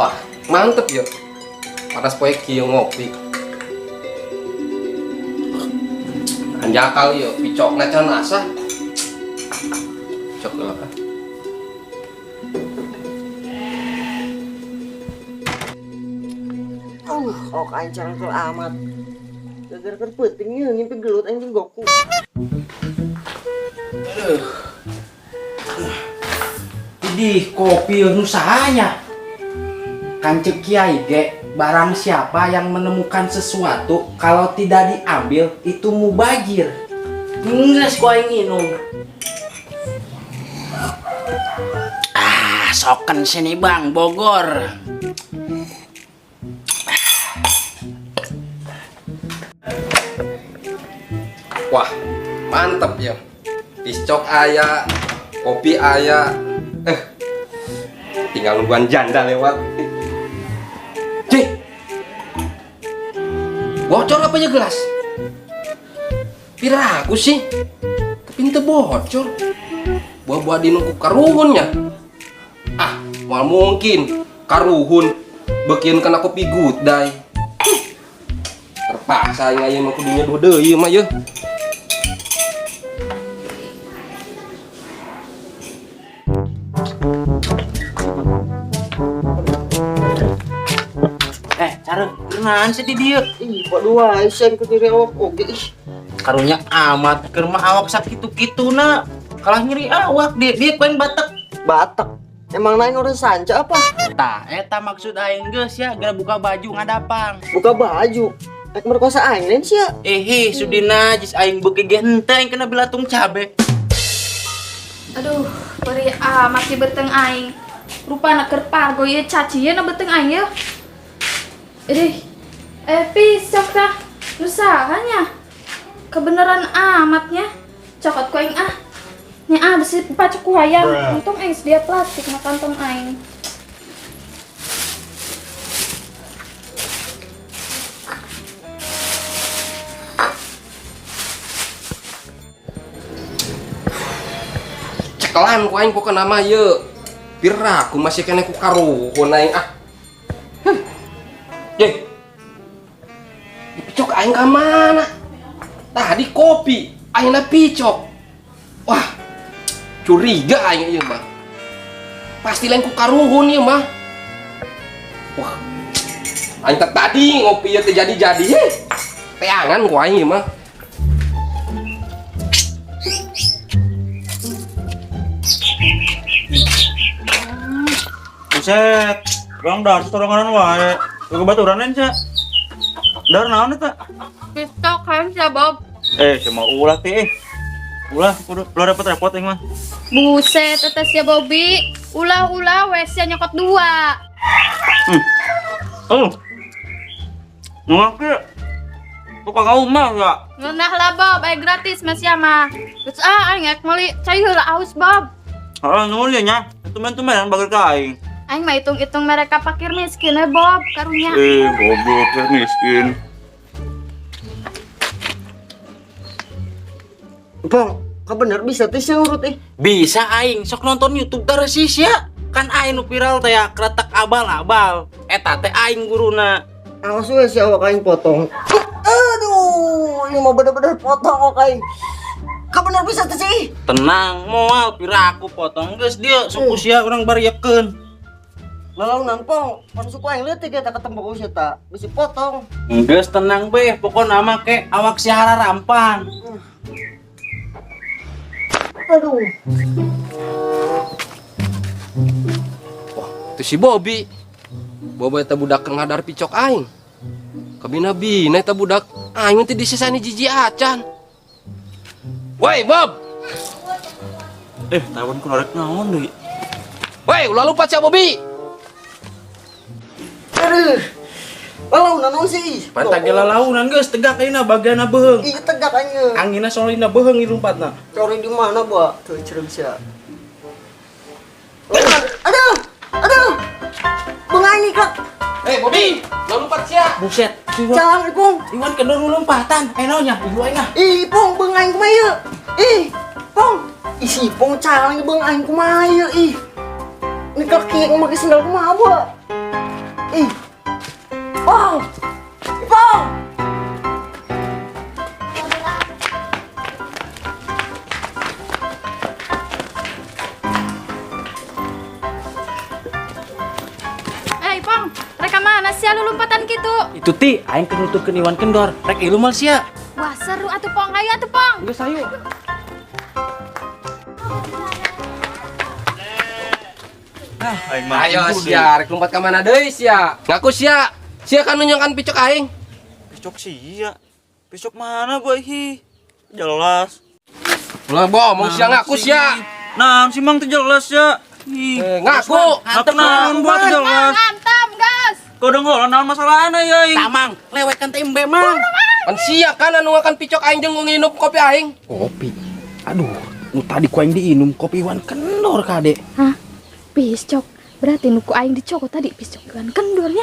Wah, mantep ya. Panas poe kieu ngopi. Anjakal ya, picokna can asa. Cok lah kan. Oh, aing carangkel amat. Gara-gara keur peuting ieu ngimpi gelut aing jeung Goku. Aduh. Idih, kopi nu sahanya. Kan cek kiai ge, barang siapa yang menemukan sesuatu kalau tidak diambil itu mubazir. Geus ku aing minum. Ah, soken sini Bang, Bogor. Wah, mantep ya. Piscok aya, kopi aya. Tinggal nungguan janda lewat. Cik, bocor apa ya gelas? Pira aku sih, tapi ente bocor. Buah-buah dinungku karuhunnya. Ah, mal mungkin karuhun bekian kena kopi good day. Terpaksa aing aya mah kudunya dua deui mah yeuh. Cara kenaon sih di dieu? Ih, pak dua sen ke diri awak oge ih. Karunya amat keur mah awak sakitu-kituna. Kalah nyeri awak dia dia ku aing batek. Batek. Emang lain orang sanca apa? Tah, eta maksud aing geus ya, geura buka baju ngadapang. Buka baju. Rek merkosa aing lain sia. Eh, sudina jis aing beuki ge henteu aing kena belatung cabe. Aduh, perih amat sih beteng aing. Rupana keur pargo ieu caci ieu na beteng aing yeuh. Ih, pisok tah. Nu sahanya? Kebenaran amatnya. Cokot ku aing ah. Nya ah besi pacuk ku hayam. Untung aing sedia plastik na kantong aing. Cekelan ku aing pokona mah ieu. Pira aku masih kene ku karuhun aing ah. Huh. Ye. Dipicok aing ka mana? Tadi kopi, aingna picok. Wah, curiga aing ieu mah. Pasti lain ku karuhun ieu mah. Wah, aing teh tadi ngopi ieu teh jadi-jadi. Heh. Teangan ku aing ieu mah. Buset, bang dar sorangan wae. Ke baturan lain sia. Dar naon eta? Pistok hayang sia Bob. Sama ulah teh. Ulah kudu ulah repot-repot aing mah. Buset, eta sia Bobby. Ulah-ulah we sia nyokot dua. Oh. Ngake. Tukang kau mah ya. Ngeunah lah Bob, aya gratis mah sia mah. Geus ah aing rek meuli cai heula aus Bob. Heeh, nuhun ya nya. Tumben-tumbenan bager ka aing. Aing mah hitung-hitung mereka fakir miskin we Bob, karunya. Goblok fakir miskin. Bang, ka bener bisa teh sia ngurut ih. Bisa aing sok nonton YouTube terus sih sia. Kan aing nu viral teh ya kretek abal-abal. Eta teh aing guruna. Awas we si awak aing potong. Aduh, ini mau bener-bener potong awak aing. Ka bener bisa teh sih. Tenang, moal pira aku potong geus dieu suku sia urang bariekeun. Lalaunan pong, pan suku aing leutik eta ketemu ku sia ta, bisi potong. Geus tenang beh, pokona mah ke awak sia hararampan. Aduh. Wah, itu si Bobby. Bobby eta budak ngadar picok aing. Kabina-bina eta budak aing teh disesani jiji acan. Woi, Bob. Tawon ku norek naon deui? Woi, ulah lupa sia Bobby. Aduh. Lalaunan naon sih? Pantag ge lalaunan geus tegak ayeuna bagianna beuheung. Ih, tegak aing. Anginna solina beuheung ieu lompatna. Cori di mana, Ba? Tuh cereg sia. Aduh! Aduh! Bengangi, Kak. Bobby, ulah lompat sia. Buset. Jangan, Ipung. Iwan kendor lompatan. Naon nya? Ieu aing ah. Ih, Ipung, beung aing kumaha ieu? Ih, Pung. Ih, si Ipung calang beung aing kumaha ieu? Ih. Ini kaki yang make sendal kumaha, Ba? Ih. Pong. Ipong. Eh, Pong, rek ka mana sia lu lompatan gitu? Itu ti aing keur nuturkeun Iwan Kendor. Rek ilu mal sia. Wah, seru atuh Pong. Ayo atuh Pong. Geus ayo. Ah, aing mah. Ayo sia, rek lompat ka mana deui sia? Ngaku sia. Sia kan nunjukkan picok aing. Pisok sia. Pisok mana boy hi? Jelas. Ulah bohong sia ngaku sia. Nah, si Mang tuh jelas ya. Ih. Eh, ngaku. Ngaku naon buat jelas. Ngantem, gas. Kodong heula naon masalahna ya aing. Tamang, lewekan teh embe mang. Pan sia kan anu ngakan picok aing jeung nginum kopi aing. Kopi. Aduh, nu tadi ku aing diinum kopi Iwan Kendor kade. Hah? Piscok. Berarti nu ku aing dicokot tadi piscok Iwan Kendornya.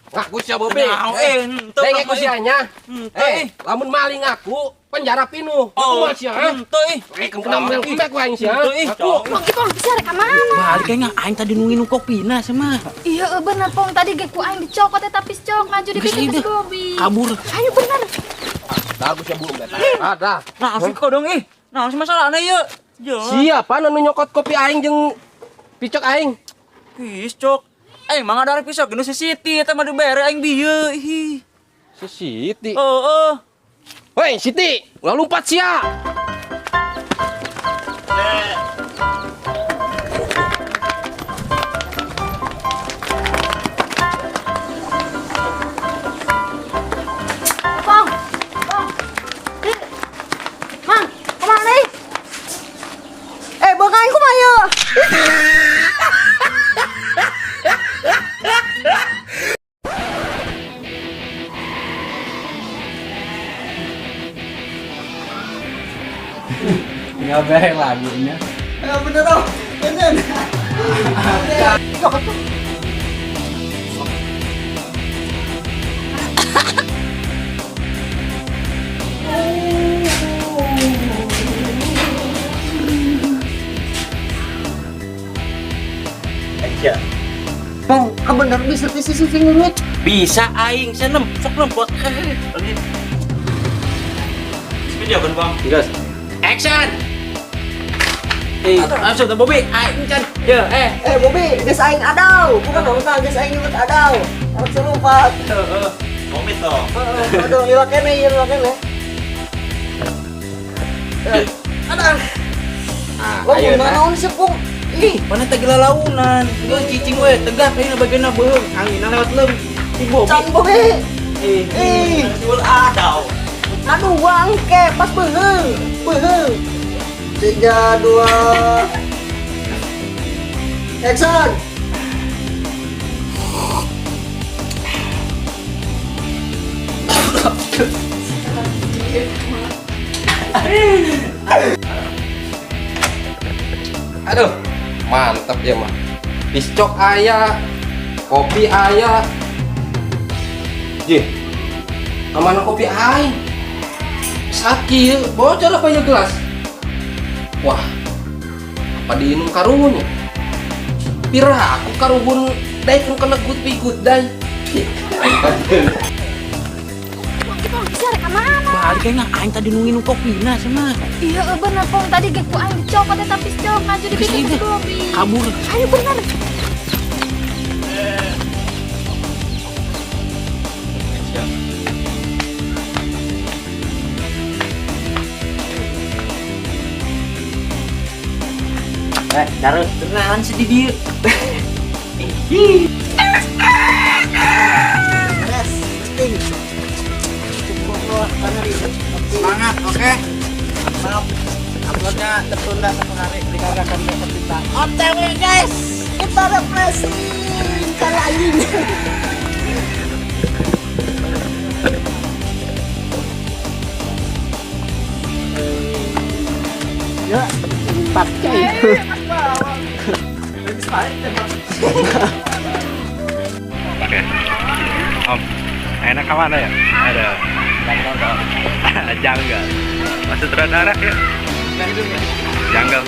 Ngaku sia Bobi. Naon, eh, henteu, Denge ku eh. sia nya. Henteu, eh. Eh, lamun maling ngaku, penjara pinuh. Ngaku Oh, mah sia. ha? henteu ih. Eh, kena mel kembek ku aing sia. Henteu ih. Ngaku. Pong, Ipong, sia rek ka mana? Balik kayaknya aing tadi nu nginum kopina sama. Iya, bener Pong. Tadi ge ku aing dicokot eta piscok maju Geus dipikir ieu ke si Bobi. Kabur. Ayo bener. Dah aku sia belum beta. Ah, dah. Nah, si kodong ih. Nah, si masalahna ieu. Jelas. Siapa anu nyokot kopi aing jeung picok aing? Piscok. Aing mah ngadar pisok geus si Siti eta mah dibere aing bieu ih. Si Siti. Heeh. Hei, Siti, ulah lompat sia. Pong. Pong. Ih. Mang, kemana nih? Eh, bang aing kumaha ieu? Tinggal bere lagunya. Eh, bener dong. Bener. Pong, bener bisa sih sih ngelut. Bisa aing senem, sok lempot. Video kan, Bang. Geus. Action. Eh, langsung tuh Bobi, aing can. Ya, eh. Eh, Bobi, geus aing adau. Bukan dong, tah geus aing ngelut adau. Harus lompat. Komit dong. Heeh, aduh, lila kene ieu lila kene. Eh, Aduh, Ah, lo ayo mau nah. naon sih, Pung? Ih, Mana teh gila launan. Geus cicing we, tegak aing bagian beuheung. Anginna lewat leum. Si Bobi. can Bobi. Eh, Ih, Siul adau. aduh bangke pas beuheung. Beuheung. 3 2 Action. Aduh, mantap ya mah. Piscok aya, kopi aya. Jih, kemana kopi aing? Sakit, bocor apa ya gelas? Wah, apa diinum karuhun ya? Pira aku karuhun daik nu kena good be good day. Pong, Ipong, sia rek ka mana? Balik kayaknya aing tadi nu nginum kopina sama. Iya, bener Pong. Tadi ge ku aing dicokot eta piscok maju Geus dipikir ke ieu si Bobi. Kabur. Ayo bener. Eh, taruh kenalan sedih dia. Res, ting. Cukup lah, karena di Semangat, oke? Maaf, uploadnya tertunda satu hari dikarenakan besok kita OTW guys. Kita refreshing cara anjing. Ya, pakai. Oke. Om, enak ke mana ya? Ada. Janggal. Mas sutradara ya? Janggal.